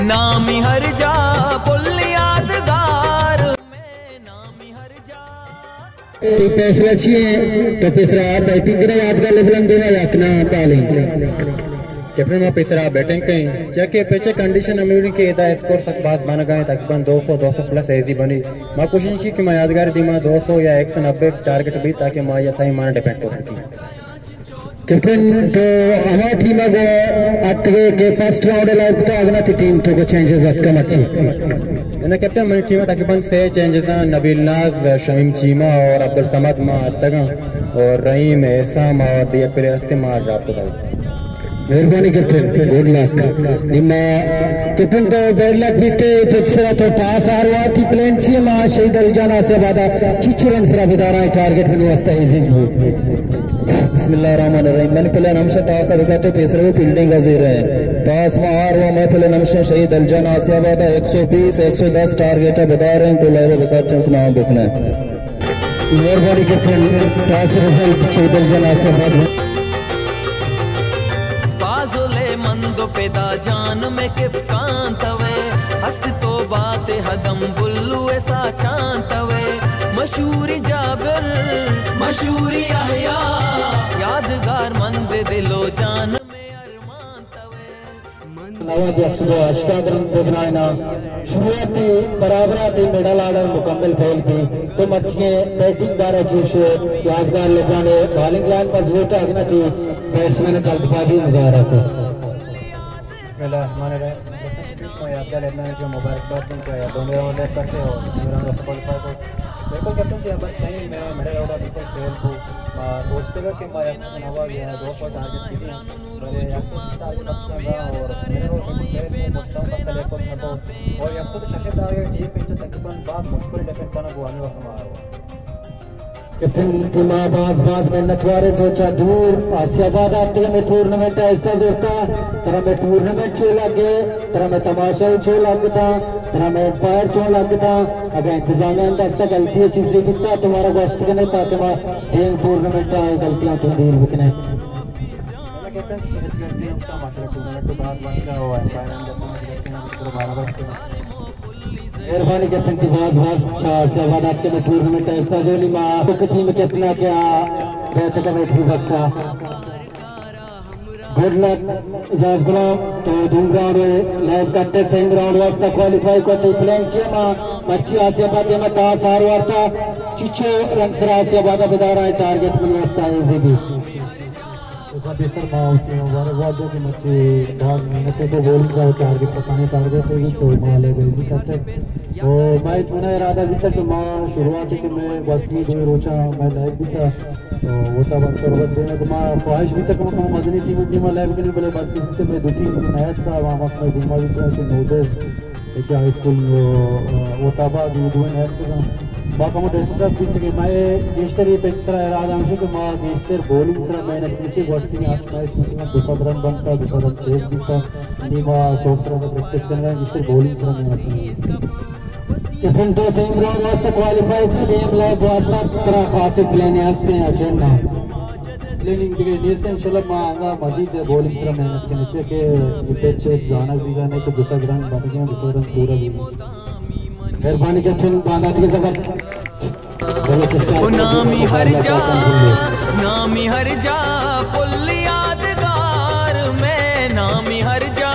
نامی ہر جا پل یادگار میں، نامی ہر جا۔ تو فیصلہ چی ہے؟ تو پیسرا بیٹنگ کرے یادگار لیبلان دیما یا کنا بالنگ؟ کیپٹن، ما پیسرا بیٹنگ کئیں، چیا کہ پچ ءِ کنڈیشن ہمے وڑیں کہ ادا اسکور سک باز بنگا ایں، تقریباً دو سو، دو سو پلس ایزی بنی۔ ما کوشش کئیں کہ ما یادگار دیما دو سو یا ایک سو نبے ٹارگٹ بیت، تاکہ ما یا سائیں مانا ڈیپینڈ کر سکیں۔ کیپٹن، تو ہما ٹیم ءَ گوں اتکگے کہ فرسٹ راؤنڈ ءَ لائیو کتا، اگنا تئی ٹیم تو کو چینجز اتکا مرچی؟ نہ کیپٹن، منی ٹیم ءَ تقریباً سے چینجز آں، نبیل ناز، شمیم چیمہ اور عبدالصمد ما اتکگاں اور رحیم، احسان اور دیگر پلیئر ہستے ما ڈراپ کتا۔ مہربانی کیپٹن، گڈ لک۔ نما کیپٹن تو بیڈ لک بیتے، پچ سرا تو ٹاس ہار وارتی، پلین چی ما شہید علی جان آسیا بادا چچو رن سرا بدارا، ٹارگٹ منی واسطہ ایزی بو۔ بسم اللہ الرحمن الرحیم۔ من پلین ہمشہ ٹاس ءَ بکتے، پیسرے فیلڈنگ ءَ زیرے۔ ٹاس ما ہار وا، مئے پلین ہمشہ شہید علی جان آسیا بادا ایک سو بیس، ایک سو دس ٹارگٹ ءَ بداریں، تو لائیو بکتے، نام بکنے۔ مہربانی کیپٹن، ٹاس رزلٹ شہید علی جان آسیا باد۔ پازل مند و پدا جان میں کپتان توے، ہست تو بات ہدم بلو ایسا چان توے، مشہوری جابر، مشہوری یحییٰ، یادگار مند دل و جان میں ارمان توے۔ نود یک سد و ہشتاد رن بگنائنا۔ شروعاتی برابراتی مڈل آرڈر مکمل فیل تھی، تو مرچی بیٹنگ دارا چیش یادگار لبرانے بالنگ لائن پر زورتا اگنا تھی بیٹسمین جلد بازی مظاہرہ کو۔ بسم اللہ الرحمن الرحیم۔ شما یادگار لبرانے جو مبارکباد دیں کہ دومی راؤنڈ لیب کرتے ہو، دومی راؤنڈ واسطے کوالیفائی کو۔ بالکل کیپٹن جی، ابد صحیح، میں مڈل آرڈر بالکل فیل کو۔ ما سوچتے گا کہ ما یک نوا یا دو سو ٹارگٹ کی دیں۔ بلے یک سو سی ٹارگٹ بخشتا تھا اور میرے کو بالکل فیل کو، مشتاق کا سلیکٹ کو تھا تو، اور یک سو شش ٹارگٹ ٹیم پچ تقریباً بعد مشکل ڈیفنس کرنا کو آنے وقت مارو۔ کیپٹن تیما باز باز منت وارے تو چا دور آسیا باد آتے میں ٹورنمنٹ ءَ حصہ زورتا، ترا میں ٹورنمنٹ چو لگے، ترا میں تماشا چو لگتا، ترا میں امپائر چو لگتا، اگر انتظامیہ دستا غلطی چیزی بیتا تو مارا گوشت کنے تاکہ ما دیم ٹورنمنٹ ءَ غلطیاں تو دیر بکنے۔ کیپٹن سرچ کرتے ہیں اس کا مسئلہ ٹورنمنٹ تو بعد بن گیا ہوا ہے، فائنل جب پہنچ گئے ہیں، اس کو بارہ بج کے۔ مہربانی کیپٹن کی باز باز اچھا سے آبادات کے ٹورنمنٹ ہے، ایسا جو نہیں ماں، تو کتنی میں کتنا کیا بہتر کمیٹی بخشا۔ گڈ لک اعجاز غلام، تو دوم راؤنڈ لیب کرتے، سیم راؤنڈ واسطہ کوالیفائی کو تے پلین چیا ماں، مچی آسیا پاتے میں ٹاس ہار وارتا، چچو رن سرا آسیا بادا بدارا ہے، ٹارگٹ منی واسطہ ایزی بی۔ تو سب سر ما مبارکباد دو کہ مچے باز محنت کو بولنگ کا ٹارگٹ پسانے ٹارگٹ ہے تو ما لے بیزی کرتے۔ تو ما چونا ارادہ بیتا کہ ما شروعات کہ میں بس میں دو روچا میں لائیو بیتا۔ تو وہ تا بات کرو دینا تو ما خواہش بیتا کہ ما مدنی ٹیم میں ما لائیو کرنے بلے بات کسی میں دو تین دن آیا تھا وہاں وقت میں دیما بیتا کہ نوزیز ایک ہائی اسکول، آ، وتابا دی دوئیں نیٹ کتاں۔ ما کمو ڈسٹرب بیتگیں۔ مئے گیشتر اے پچ سرا ارادہ ہمیش کہ ما گیشتر بولنگ سرا محنت کنیں۔ چہ گوستگیں ہشت میچ بیتگاں، دو سد رن بنتا، دو سد رن چیز بیتا۔ نی ما شوق سرا پریکٹس کنگا، گیشتر بولنگ سرا محنت کنیں۔ کیپٹن تو سیم راؤنڈ واسطہ کوالیفائی تو دیم لیب واسطہ ترا خاصے پلان ہستیں یا چہ نہ؟ پلاننگ دیگہ نیست، انشاءاللہ ما انگا مزید بولنگ سرا محنت کنیں، چیا کہ یہ پچ ایک زانگ دیگہ نہیں کہ دو سد رن بنگیں، دو سد رن پورا بھی۔ مہربانی کیپٹن، باندات کے زبر۔ بلوچستان او نامی ہر جا، نامی ہر جا پل یادگار میں، نامی ہر جا۔